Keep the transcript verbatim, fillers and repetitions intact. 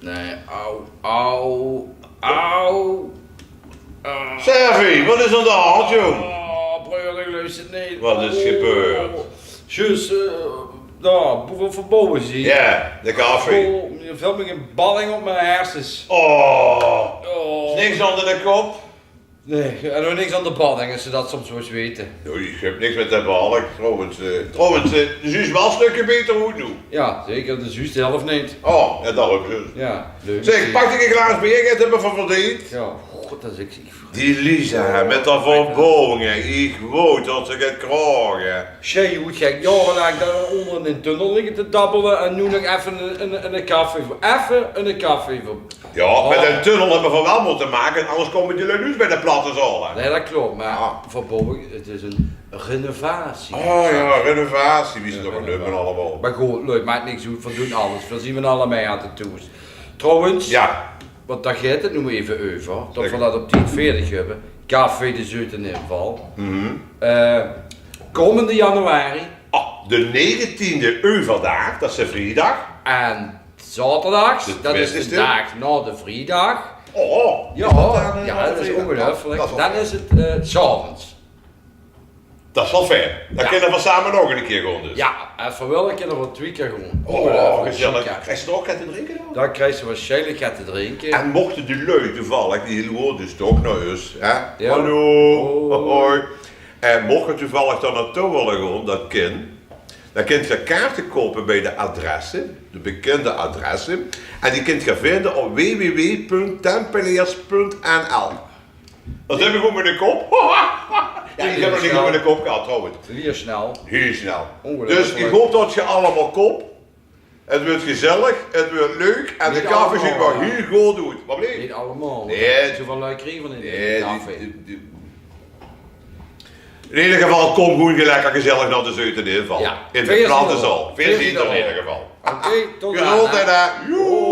Nee, au, au, au. Ah. Servi, wat is aan de hand, jong? Oh, broer, ik luister niet. Wat is gebeurd? Juist, eh, nou, boeven verbouwen zie. Ja, de koffie. Oh, je velt me geen balling op mijn hersens. Oh, Oh. Is niks onder de kop? Nee, en nog niks aan de balling, als ze dat soms wel eens weten. Nee, ik heb niks met de balling. Trouwens, eh, trouwens eh, de zuus wel een stukje beter hoe nu. Ja, zeker, de zuus de helft niet. Oh, ja, daarom dus. Ja, leuk. Zeg, pak ik een glaas beer, het hebben we verdiend. Ja, god, dat is ik. Ik Die Lisa, hè, met haar verbouwingen, ik wou dat ze het kragen. Zij, je moet gek jarenlang daar onder in een tunnel liggen te dabbelen en nu nog even een, een, een café voor. Even een café voor. Ja, met een tunnel hebben we wel moeten maken, anders komen die lui nu bij de platte zalen. Nee, dat klopt, maar Ah. verbouwing, het is een renovatie. Oh ja, renovatie, wie ze dat maar noemen allemaal. Maar goed, leuk, maakt niks uit, we doen alles. We zien van allebei aan de toes. Trouwens, Ja, want daar gaat het nu even over, dat Zeker. We dat op tijd veertig hebben. Café de Zeuten Inval. Mhm. Eh, komende januari Oh, de negentiende euverdaag, dat is de vrijdag. En zaterdags, De dat is de twintigste. Dag na de vrijdag. Oh, Ja, is dat dan, eh, ja, dat is vrijdag? Ongelooflijk. Dat is wel Dan fijn. Is het eh, 's avonds. Dat is wel fijn. Dan Ja. Kunnen we samen nog een keer gaan dus. Ja, en vrouwel kunnen we twee keer gaan. Oh, Ongelooflijk. Gezellig. Ja. Krijg je er ook wat te drinken dan? Dan krijg je waarschijnlijk wat te drinken. En mochten de lui toevallig, die horen dus toch naar ons, hè? Ja. Hallo, Oh. hoi. En mochten toevallig dan naartoe willen gaan, dat kan. Dan kunt je kaarten kopen bij de adressen, de bekende adressen. En die kunt je vinden op w w w punt tempeleers punt n l. Dat heb ik op mijn kop. Ja, ik heb nog niet op mijn kop gehad trouwens. Heel snel. Heel snel. Ongelooflijk. Dus ik hoop dat je allemaal komt. Het wordt gezellig, het wordt leuk en de Niet café ziet allemaal, er ja. Heel goed uit. Wat bleef? Niet allemaal. Nee. Zo van lui krijgen van in Nee, de café. die- die- die- In ieder geval, kom gewoon lekker gezellig naar de Zeuten Inval. Ja. In de Veertien platte euro. zaal. Veertien Veertien in euro. ieder geval. Oké, tot Gezond dan, hè. en daar. Joe.